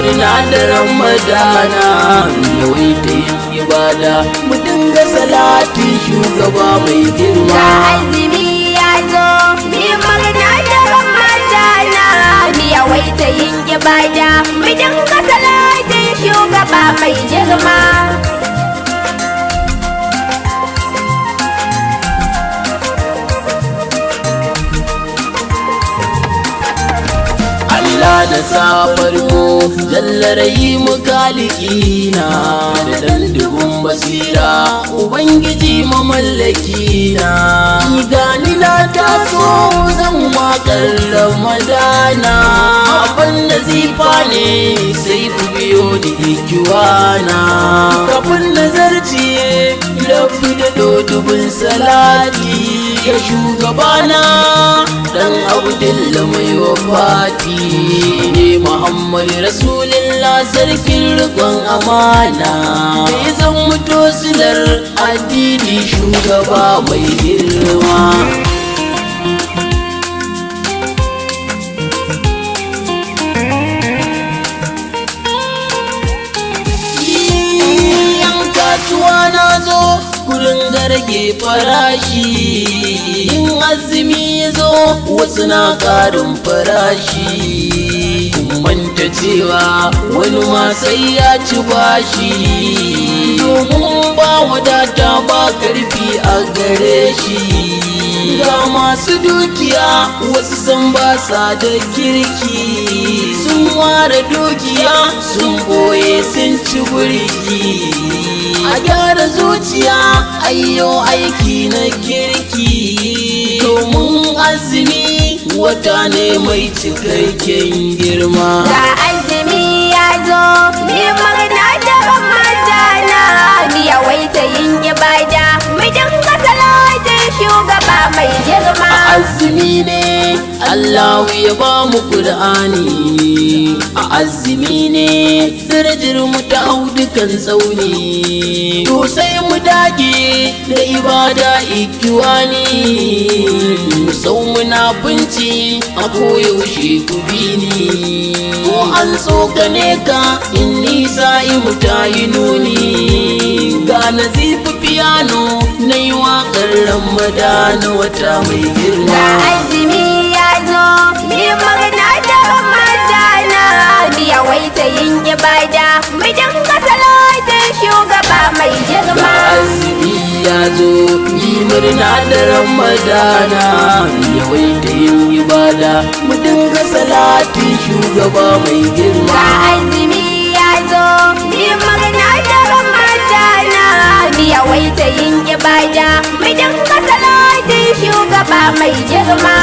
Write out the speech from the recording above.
murna da Ramadana, yawaita yin ibada, mu dinga salatin shugaba mai girma. Ga azumi ya zo, mi murna da Ramadana, mi yawaita yin ibada, mu dinga salatin shugaba mai girma. Allah na sa farko jallarai mu kalikina da dan dubun basira Ubangiji mamallaki na, gani na taso zan waƙar Ramadana, abin da zifa ne sai ku biyo ni ikiwana, kafin nazarci rabu da dubun salati ya shugabana dan Abdullah mai wafati ne Muhammad Rasulullah sarkin rikon amana, da ya zan mutu silar addini shugaba mai girma. Yan kasuwa na zo kurin rage farashi, in azumi ya zo wasu na karin farashi, manta cewa wani ma sai ya ci bashi, domin ba wadata ba karfi a gare shi. Ga masu dukiya wasu san ba sa da kirki, sun ware dukiya sun boye sun ci burki. A gyara zuciya ayyo aiki na kirki, domin azumi wata ne mai cikakken girma. Ga azumi ya zo, mi murna da Ramadana, mi yawaita yin ibada, mu dinga salatin shugaba mai girma. A azumi ne Allah ya ba mu Qur'ani, a azumi ne darajar mu ta hau dukan tsauni, to sai mu dage da ibada ikiwani, mu sau munafunci a koyaushe ku bi ni, ko an tsokane ka in nisa mu ta yi nuni. Ga Nazifi piano na yi waƙar Ramadana wata mai girma. Ga azumi ya zo, mi murna da Ramadana, mi yawaita yin ibada, mu dinga salatin shugaba mai girma. Ga azumi ya zo, yi murna da Ramadana, yawaita yin ibada, mu dinga salatin shugaba mai girma. Ga azumi ya zo, mi murna da Ramadana, mi yawaita yin ibada, mu dinga salatin shugaba mai girma.